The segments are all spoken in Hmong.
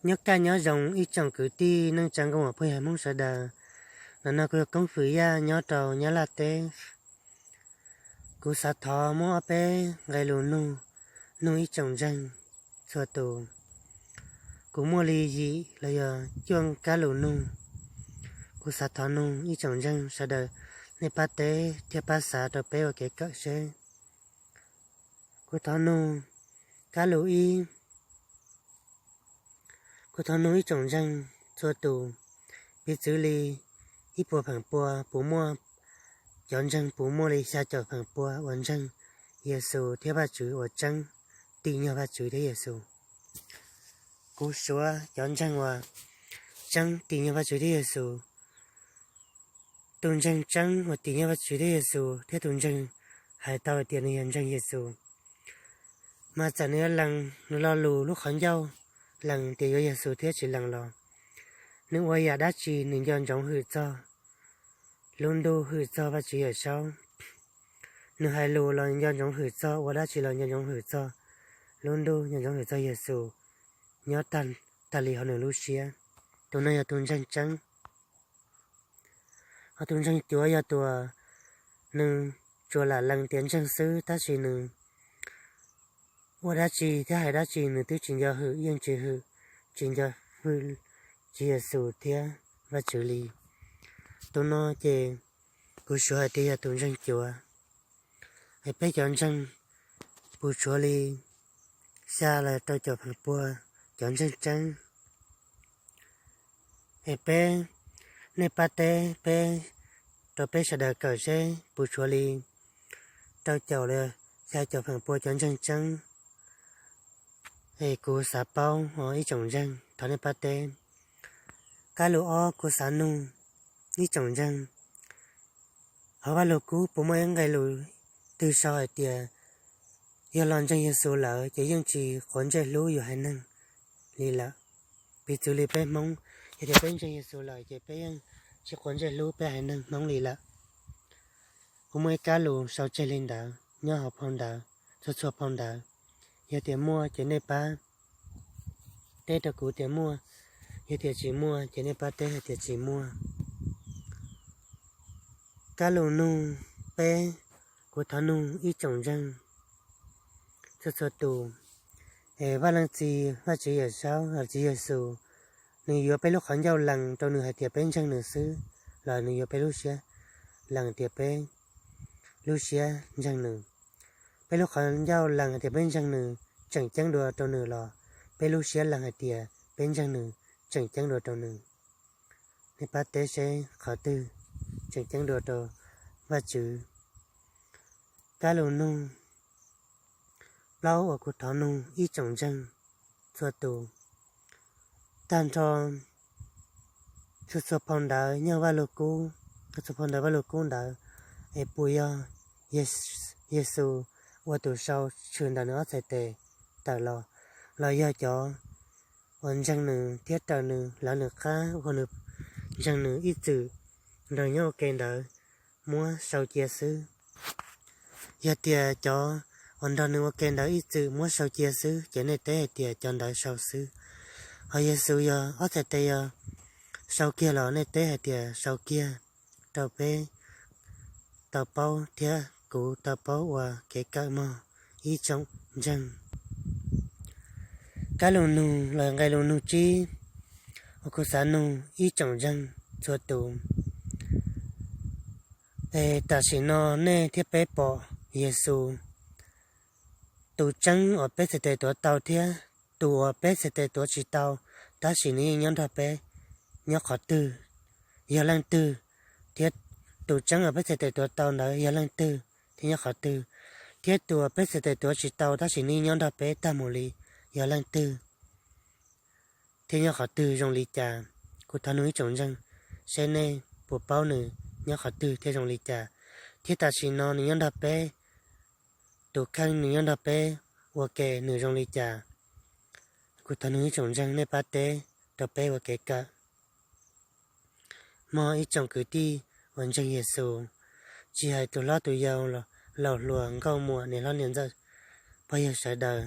Nyob kaj nyob zoo ib tsoom kwv tij neej tsa nkauj muam phooj ywg Hmoob sawv daws. Ntawm no kuv yog Koob Fwm Yaj nyob rau Nyab Laj teb. Kuv xav thov muab ob peb nqe lus nug, nug ib tsoom ntseeg txhua tus. Kuv muaj li yim los yog cuaj kab lus nug. Kuv xav thov nug ib tsoom ntseeg sawv daws, nej pab teb thiab pab xav rau peb ua kev kawm seb. Kuv thov nug kab lus ib. Kuv thov nug ib tsoom ntseeg txhua tus, piv txwv li ib puas feem pua puas muaj, cov ntseeg puas muaj li xya caum feem pua uas ntseeg Yexus thiab Vajtswv uas tseeb, tim nyog Vajtswv thiab Yexus. Kuv suav cov ntseeg uas tseeb tim nyog Vajtswv thiab Yexus. Tus ntseeg tseeb uas tim nyog Vajtswv thiab Yexus thiab tus ntseeg hais tau hais tias nws yog ntseeg Yexus, mas txawm nws yuav lees nws lo lus lub qhov ncauj, lees tias yuav Yexus thiab tsis lees los, nws ua yam dab tsi nws nco ntsoov hwm txog lub ntuj, hwm txog Vajtswv Yawmsaub. Nws hais lus los nco ntsoov hwm txog, ua dab tsi los nco ntsoov hwm txog lub ntuj, nco ntsoov hwm txog Yexus nyob tag li hauv nws lub siab. Tus no yog tus ntseeg tseeb. Ho tus ntseeg cuav yog tus uas nws tsuas lam lees tias ntseeg xwb, tab sis nws ua dab tsi thiab hais dab tsi nws twb tsis nco hwm, yeej tsis hwm, tsis nco hwm Tswv Yexus thiab Vajtswv li. Tus no ces kuv suav hais tias yog tus ntseeg cuav. Es peb cov ntseeg puas tshuav li xya los rau caum feem pua cov ntseeg tseeb. Es peb, nej pab teb peb, rau peb sawv daws kawm seb puas tshuav li rau caum los xya caum feem pua cov ntseeg tseeb. Es kuv xav paub os ib tsoom ntseeg, thov nej pab teb. Kab lus ob kuv xav nug ib tsoom ntseeg, hauv Vaj Lug Kub puas muaj ib nqe lus twg sau hais tias yog los ntseeg Yexus lawm ces yeej tsis quav ntsej hlub yus haiv neeg li lawm? Piv txwv li peb Hmoob, yog tias peb ntseeg Yexus lawm ces peb yeej tsis quav ntsej hlub peb haiv neeg Hmoob li lawm. Kuv muaj ib kab lus sau tseg li ntawd nyob hauv phau ntawv, txhua txhua phau ntawv. Yog tias muaj ces nej pab teb rau kuv tias muaj, yog tias tsis muaj ces nej pab teb hais tias tsis muaj. Kab lus nug peb, kuv thov nug ib tsoom ntseeg txhua txhua tus, es Vaj Leej Txiv, Vajtswv Yawmsaub, Vajtswv Yexus, nws yuav peb lub qhov ncauj lees rau nws hais tias peb ntseeg nws xwb, los nws yuav peb lub siab lees tias peb lub siab ntseeg nws? Peb lub qhov ncauj lees hais tias peb ntseeg nws tseem ceeb dua rau nws los peb lub siab lees hais tias peb ntseeg nws tseem ceeb dua rau nws? Nej pab teb seb qhov twg tseem ceeb dua rau Vajtswv. Kab lus nug plaub uas kuv thov nug ib tsoom ntseeg txhua tus, tag nrho txhua txhua phau ntawv nyob Vaj Lug Kub, txhua txhua phau ntawv Vaj Lug Kub ntawd, es puas yog Yexus ua tus sau tshwm ntawm nws ob txhais tes tawm los, los yog cov uas ntseeg nws thiab raws nws lawv nws qab ua nws, ntseeg nws ib txwm nrog nyob ua ke ntawd muab sau cia xwb? Yog tias cov uas nrog nws ua ke ntawd ib txwm muab sau cia xwb ces nej teb hais tias cov ntawd sau xwb. Ho Yexus yog ob txhais tes yog sau kiag los nej teb hais tias sau kiag, rau peb tau paub thiab kuv tau paub ua kev kawm mog ib tsoom ntseeg. Kab lus nug los nqe lus nug tsib uas kuv xav nug ib tsoom ntseeg txhua tus, es tam sim no nej thiab peb pom Yexus, tus tseeb uas peb txhais tes tuav tau thiab tus uas peb txhais tes tuav tsis tau, tab sis nws yeej nyob nrog peb, nyob qhov twg, yog leej twg? Thiab tus tseeb uas peb txhais tes tuav tau ntawd yog leej twg thiab nyob qhov twg? Thiab tus uas peb txhais tes tuav tsis tau tab sis nws yeej nyob nrog peb tag mus li, yog leej twg thiab nyob qhov twg zoo li cas? Kuv thov nug ib tsoom ntseeg seb nej puas paub nws nyob qhov twg thiab zoo li cas, thiab tam sim no nws nyob nrog peb, tus kheej nws nyob nrog peb ua ke nws zoo li cas? Kuv thov nug ib tsoom ntseeg nej pab teb rau peb ua kev kawm mog ib tsoom kwv tij uas ntseeg Yexus, tsis hais tus hlob tus yau, laus hluas nkauj muam niam hlob niam ntxawm, pog yawg sawv daws,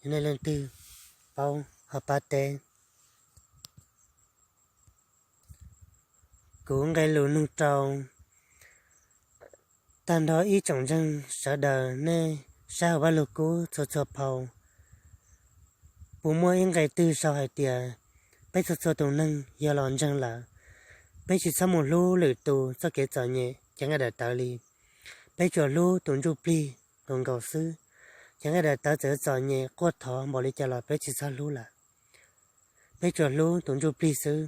yog nej leej twg paub ho pab teb. Kuv nqe lus nug rau tag nrho ib tsoom ntseeg sawv daws, nej saib hauv Vaj Lug Kub txhua txhua phau, puas muaj ib nqe twg sau hais tias peb txhua txhua tus neeg yog los ntseeg lawm, peb tsis txhob mus hlub lwm tus txoj kev txom nyem ceev nqaij daim tawv li, peb tsuas hlub tus ntsuj plig tus nkaus xwb. Ceev nqaij daim tawv txawm txom nyem quaj thov npaum li cas los peb tsis txhob hlub lawm, peb tsuas hlub tus ntsuj plig xwb.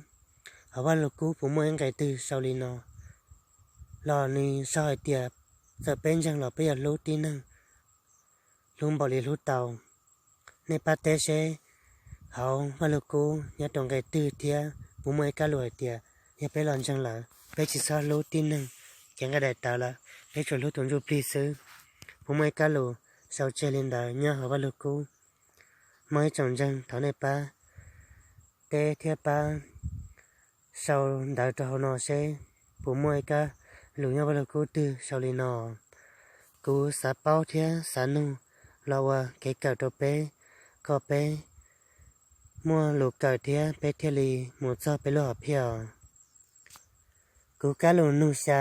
Hauv Vaj Lug Kub puas muaj ib nqe twg sau li no, los nws sau hais tias txawm peb ntseeg los peb yuav hlub tib neeg, hlub npaum li hlub tau. Nej pab teb seb hauv Vaj Lug Kub nyob rau nqe twg thiab puas muaj ib kab lus hais tias yog peb los ntseeg lawm peb tsis txhob hlub tib neeg ceev nqaij daim tawv lawm, peb tsuas hlub tus ntsuj plig xwb. Puas muaj ib kab lus sau tseg li ntawd nyob hauv Vaj Lug Kub? Muaj ib tsoom ntseeg, thov nej pab teb thiab pab sau ntawv rau hauv no seb puas muaj ib kab lus nyob Vaj Lug Kub twg sau li no. Kuv xav paub thiab xav nug los ua kev kawm rau peb, kom peb muaj lus kawm thiab peb thiaj li mus txog peb lub hom phiaj. Kuv kab lus nug xya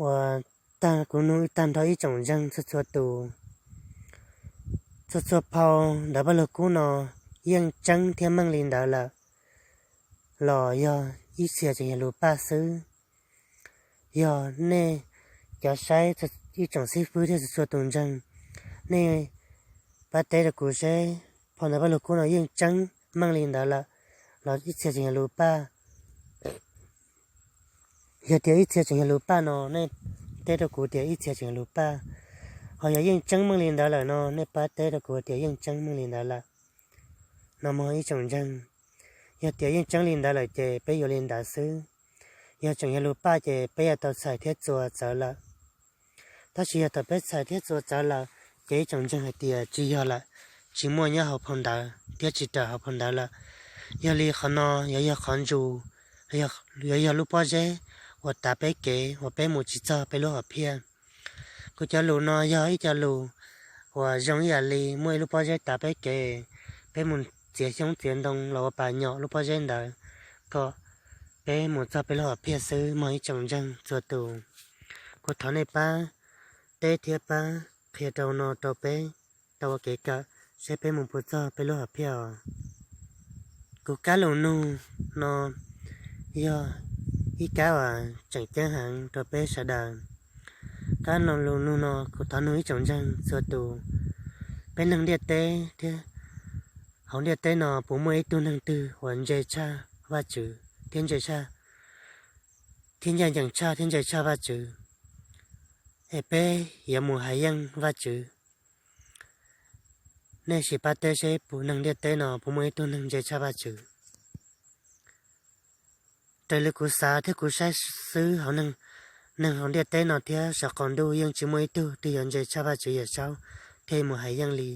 uas tag kuv nug tag nrho ib tsoom ntseeg txhua txhua tus, txhua txhua phau ntawv Vaj Lug Kub no yeej tseeb thiab meej li ntawd lawm los yog ib txhia tseem yog lus paj xwb? Yog nej cov saib, ib tsoom xib fwb thiab txhua txhua tus ntseeg, nej pab teb rau kuv seb phau ntawv Vaj Lug Kub no yeej tseeb meej li ntawd lawm los ib txhia tseem yog lus paj? Yog tias ib txhia tseem yog lus paj no nej teb rau kuv tias ib txhia tseem yog lus paj. Ho yog yeej tseeb meej li ntawd lawm no nej pab teb rau kuv tias yeej tseeb meej li ntawd lawm no mog ib tsoom ntseeg. Yog tias yeej tseeb li ntawd lawm ces peb yuav li ntawd xwb. Yog tseem yog lus paj ces peb yuav tau txhais thiab txuas txawv lawm. Tab sis yog thaum peb txhais thiab txuas txawv lawm ces ib tsoom ntseeg hais tias tsis yog lawm, tsis muaj nyob hauv phau ntawv thiab tsis raws hauv phau ntawv lawm. Yog li qhov no yuav yog qhov ntsus, yuav yog lub pob zeb uas tav peb kev uas peb mus tsis txog peb lub hom phiaj. Kuv cov lus no yog ib co lus uas zoo ib yam li muaj ib lub pob zeb tav peb kev, peb mus txiav xyoob txiav ntoo los ua pas nyom lub pob zeb ntawd kom peb mus txog peb lub hom phiaj xwb mog ib tsoom ntseeg txhua tus. Kuv thov nej pab teb thiab pab qhia rau no rau peb tau ua kev kawm seb peb mus puas txog peb lub hom phiaj os. Kuv kab lus nug no yog ib kab uas tseem ceeb heev rau peb sawv daws. Kab lus nug no kuv thov nug ib tsoom ntseeg txhua tus, peb neeg ntiaj teb thiab hauv ntiaj teb no puas muaj ib tug neeg twg uas ntse tshaj Vajtswv thiab ntse tshaj, thiab ncaj ncees tshaj thiab ntse tshaj Vajtswv, es peb yuav mus hais yeej Vajtswv? Nej sim pab teb seb puas neeg ntiaj teb no puas muaj ib tug neeg ntse tshaj Vajtswv. Raws li kuv xav thiab kuv saib xwb hauv neeg hauv ntiaj teb no thiab saum qaum ntuj yeej tsis muaj ib tug twg yuav ntse tshaj Vajtswv Yawmsaub thiaj mus hais yeej li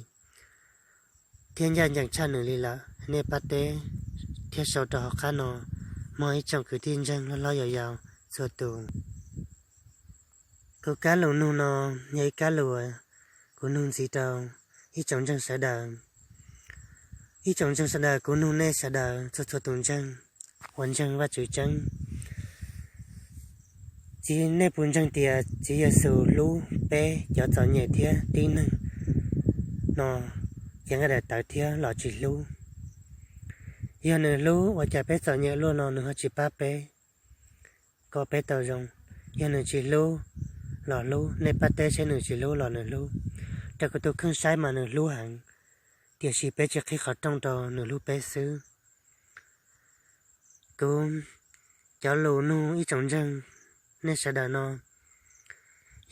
thiab ncaj ncees tshaj nws li lawm. Nej pab teb thiab sau rau hauv qab no mog ib tsoom kwv tij ntseeg hlob hlob yau yau txhua tus. Kuv kab lus nug no yog ib kab lus kuv nug ntxiv rau ib tsoom ntseeg sawv daws. Ib tsoom ntseeg sawv daws, kuv nug nej sawv daws txhua txhua tus ntseeg uas ntseeg Vajtswv tseeb, txiv, nej puas ntseeg tias Tswv Yexus hlub peb cov txom nyem thiab tib neeg no cev nqaij daim tawv thiab los tsis hlub? Yog nws hlub, ua cas peb txom nyem luaj no nws ho tsis pab peb kom peb tau zoo? Yog nws tsis hlub los hlub, nej pab teb seb nws tsis hlub los nws hlub. Raws kuv tus kheej saib mas nws hlub heev, tiam sis peb tsis qhib qhov rooj rau nws hlub peb xwb. Kuv cov lus nug ib tsoom ntseeg nej sawv daws no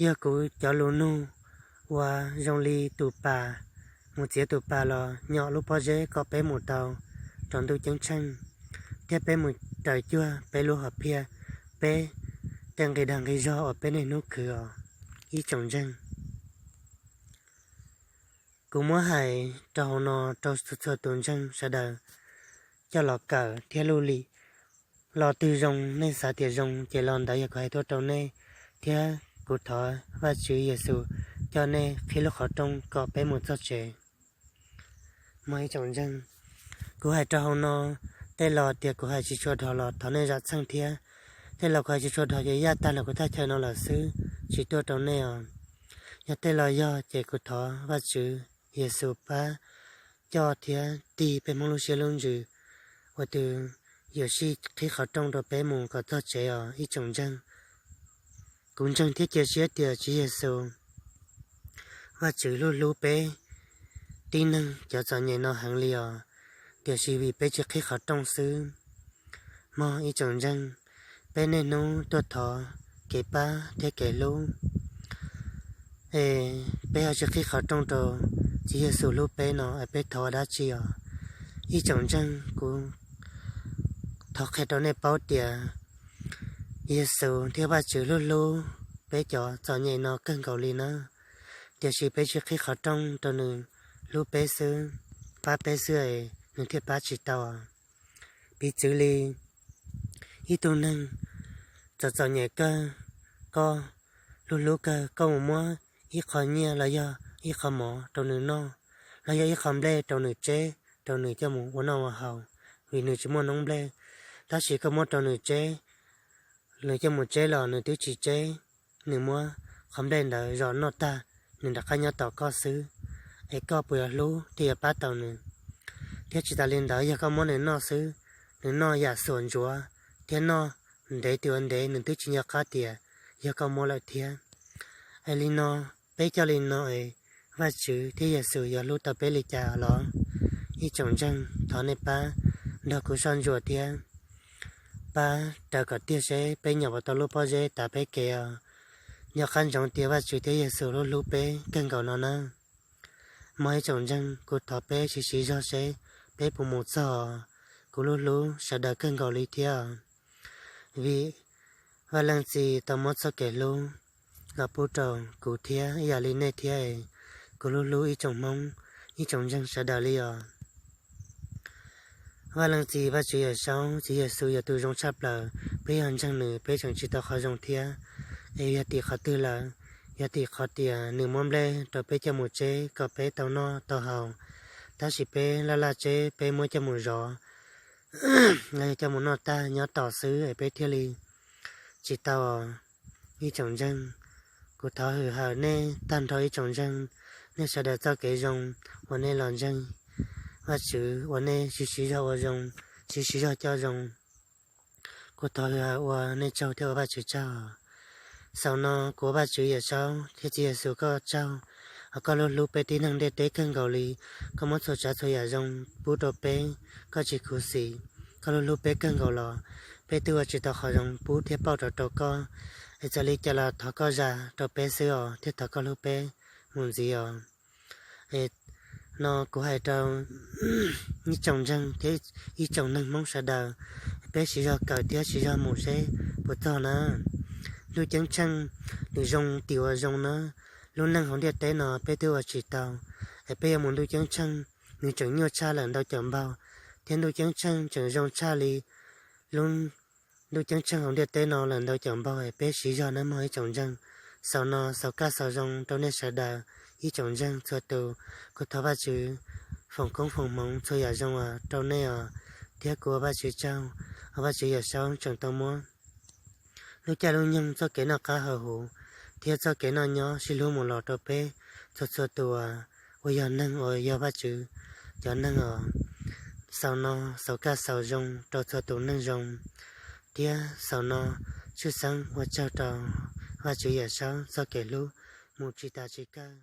yog kuv cov lus nug uas zoo li tus pas mus txiav tus pas los nyom lub pob zeb kom peb mus tau rau ntuj ceeb tsheej, thiab peb mus raws cuag peb lub hom phiaj, peb tej nqi dag nqi zog uas peb niaj hnub khwv os ib tsoom ntseeg. Kuv muab hais rau hauv no rau txhua txhua tus ntseeg sawv daws coj los kawm thiab luj lim. Lo twg zoo nej xav tias zoo ces lo ntawd yog kuv hais tuaj rau nej, thiab kuv thov Vajtswv Yexus coj nej qhib lub qhov rooj kom peb mus txog tsev. Mog ib tsoom ntseeg, kuv hais rau hauv no Tej los tias kuv hais tsis tshua dhos los thov nej zam txheej thiab. Tej los kuv hais tsis tshua dhos ces yaj tag los kuv thaj chaw no lawm xwb, tsis tuaj rau nej os. Yog tej los yog ces kuv thov Vajtswv Yexus pab coj thiab tig peb Hmoob lub siab lub ntsws uas tus yuam sij qhib qhov rooj rau peb mus kom txog tsev os ib tsoom ntseeg. Kuv ntseeg thiab cia siab tias Tswv Yexus, Vajtswv hlub hlub peb tib neeg cov txom nyem no heev li os, tiam sis vim peb tsis qhib qhov rooj xwb. Mog ib tsoom ntseeg, peb niaj hnub tuaj thov kev pab thiab kev hlub, es peb ho tsis qhib qhov rooj rau Tswv Yexus hlub peb no es peb thov ua dab tsi os? Ib tsoom ntseeg, kuv thov qhia rau nej paub tias Yexus thiab Vajtswv hlub hlub peb cov txom nyem no kawg nkaus li na, tiam sis peb tsis qhib qhov rooj rau nws hlub peb xwb, pab peb xwb es nws thiaj pab tsis tau. Piv txwv li ib tug neeg txom txom nyem kawg, koj hlub hlub kawg, koj mus muab ib qho nyiaj los yog ib qho mov rau nws noj, los yog ib qho nplej rau nws tseb, rau nws coj mus ua noj ua haus, vim nws tsis muaj noob nplej. Tab sis koj muab rau nws tseb, nws coj mus tseb los nws twb tsis tseb, nws muab qhov nplej ntawd zom noj tag, nws rov qab nyob tos koj xwb, es koj puas yuav hlub thiab yuav pab tau nws? Thiab tsis tas li ntawd, yog koj muab nws noj xwb, nws noj yam xuam ntsuav thiab noj ntev tias ua ntev, nws twb tsis nco qab tias yog koj muab lawm thiab. Es li no, peb coj li no es Vajtswv thiab Yexus yuav hlub tau peb li cas los? Ib tsoom ntseeg, thov nej pab nrog kuv soj ntsuam thiab pab raws kom tiag seb peb nyuam qhuav tau lub pob zeb tav peb kev os. Nco qab ntsoov tias Vajtswv thiab Yexus hlub hlub peb kawg nkaus no na. Mog ib tsoom ntseeg, kuv thov peb siv siv zog seb peb puas mus txog kuv lub hlub sawv daws kawg nkaus li thiab. Vim Vaj Leej Txiv tau muab txoj kev hlub los pub rau kuv thiab ib yam li nej thiab, kuv hlub hlub ib tsoom Hmoob, ib tsoom ntseeg sawv daws li os. Vaj Leej Txiv, Vajtswv Yawm Saub, Tswv Yexus yog tus zoo tshaj plaws, peb yog ntseeg nws peb tseem tsis tau qhov zoo thiab. Es yog tim qhov twg lawm? Yog tim qhov tias nws muab nplej rau peb coj mus tseb kom peb tau noj tau haus, tab sis peb laj laj tseb peb muab coj mus zov los yog coj mus noj tag nyob tos xwb es peb thiaj li tsis tau. Ib tsoom ntseeg, kuv thov hwm hawm nej tag nrho ib tsoom ntseeg, nej sawv daws txoj kev zoo uas nej los ntseeg Vajtswv uas nej siv siv zog ua zoo, siv siv zog coj zoo. Kuv thov hwm hawm ua nej tsaug thiab ua Vajtswv tsaug. Xaus no kuv ua Vajtswv Yawm Saub thiab Tswv Yexus koj tsaug, koj hlub hlub peb tib neeg ntiaj teb kawg nkaus li. Koj muab txhua tsav txhua yam zoo pub rau peb, koj tsis khuv xim, koj hlub hlub peb kawg nkaus los peb twb ua tsis tau qhov zoo pub thiab pauj rau rau koj. Es txawm li cas los thov koj zam rau peb xwb os thiab thov koj hlub peb mus ntxiv os. Es no kuv hais rau ib tsoom ntseeg thiab ib tsoom neeg Hmoob sawv daws, peb siv zog kawm thiab siv zog mus seb puas txog na. Ntuj ceeb tsheej nws zoo tim ua zoo na. Lub neej hauv ntiaj teb no peb twb ua tsis tau, es peb yuav mus ntuj ceeb tsheej nws tseem nyuaj tshaj lawm ntau caum npaug, thiab ntuj ceeb tsheej tseem zoo tshaj li lub ntuj ceeb tsheej hauv ntiaj teb no lawm ntau caum npaug es peb siv zog nawb mog ib tsoom ntseeg. Xaus no xaus kaj xaus zoo rau nej sawv daws ib tsoom ntseeg txhua tus. Kuv thov Vajtswv foom koob foom hmoov txhua yam zoo rau nej os, thiab kuv ua Vajtswv tsaug, ua Vajtswv Yawm Saub tseem tau muab lub caij lub nyoog txoj kev noj qab haus huv thiab txoj kev noj nyob sib hlub mus los rau peb txhua txhua tus uas yog neeg uas yog Vajtswv cov neeg os. Xaus no xaus kaj xaus zoo rau txhua tus neeg zoo, thiab xaus no tshwj xeeb ua tsaug rau Vajtswv Yawm Saub txoj kev hlub mus tsis tas tsis kawg.